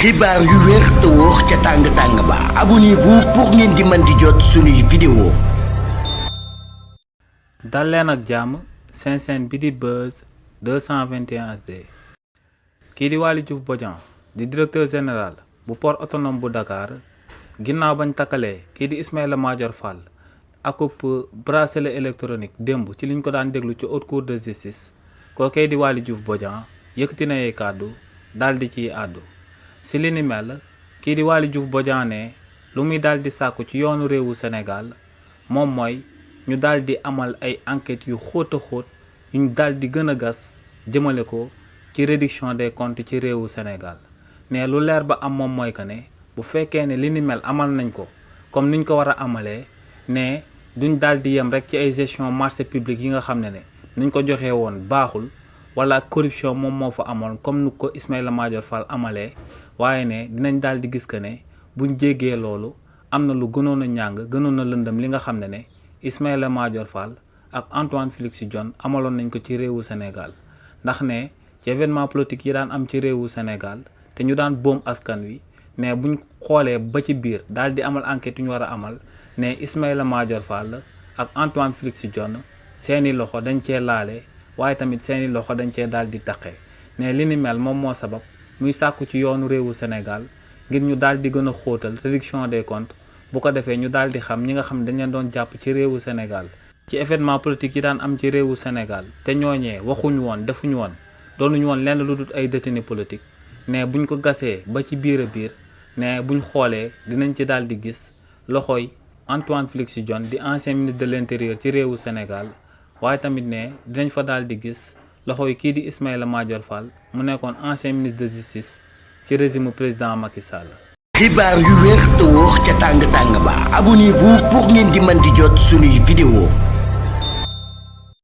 xibaar yu wér te wóor ca tàng-tàng ba abonnez-vous pour ngeen di mën di jot suñuy vidéo. dal leen ak jàmm seen chaîne bi di Buzz 221 HD. kii di Waly Diouf Bodian di directeur général bu port autonome bu Dakar ginnaaw bañ takkalee kii di Ismaïla Madior Fall akub bracelet électronique démb ci liñ ko daan déglu ci haute cour de justice kookee di Waly Diouf Bodian yëkkati na ay kàddu daal di ciy àddu. si li ni mel kii di Waly Diouf Bodian ne lu muy daal di sàkku ci yoonu réewu Sénégal moom mooy ñu daal di amal ay enquêtes yu xóot a xóot yuñ daal di gën a gas jëmale ko ci réduction des comptes ci réewu Sénégal ne lu leer ba am moom mooy que ne bu fekkee ne li ni mel amal nañ ko comme niñ ko war a amalee ne duñ daal di yem rek ci ay gestion marché public yi nga xam ne niñ ko joxee woon baaxul wala corruption moom moo fa amoon comme nu ko Ismaïla Madior Fall amalee waaye ne dinañ daal di gis que ne buñ jéggee loolu am na lu gënoon a ñàng gënoon a lëndëm li nga xam ne Ismaïla Madior Fall ak Antoine Félix Diome amaloon nañ ko ci réewu Sénégal ndax ne ci événement politique yi daan am ci réewu Sénégal te ñu daan boom askan wi ne buñ xoolee ba ci biir daal di amal enquête yu ñu war a amal ne Ismaïla Madior Fall ak Antoine Félix Diome seeni loxo dañ cee laale waaye tamit seeni loxo dañ cee daal di taqe ne li ni mel moom moo sabab muy sàkku ci yoonu réewu Sénégal ngir ñu daal di gën a xóotal réduction des comptes bu ko defee ñu daal di xam ñi nga xam dañ leen doon jàpp ci réewu Sénégal ci événement politique yi daan am ci réewu Sénégal te ñooñee waxuñu woon defuñu woon doonuñu woon lenn lu dul ay détenus politique ne buñ ko gasee ba ci biir a biir ne buñ xoolee dinañ ci daal di gis loxoy Antoine Félix Diome di ancien ministre de l'intérieur ci réewu Sénégal waaye tamit ne dinañ fa daal di gis loxoy kii di Ismaïla Madior Fall mu nekkoon ancien ministre de justice ci régime président Macky Sall. xibaar yu wér te wóor ca tàng-tàng ba abonnez-vous pour ngeen di mën di jot suñuy vidéo.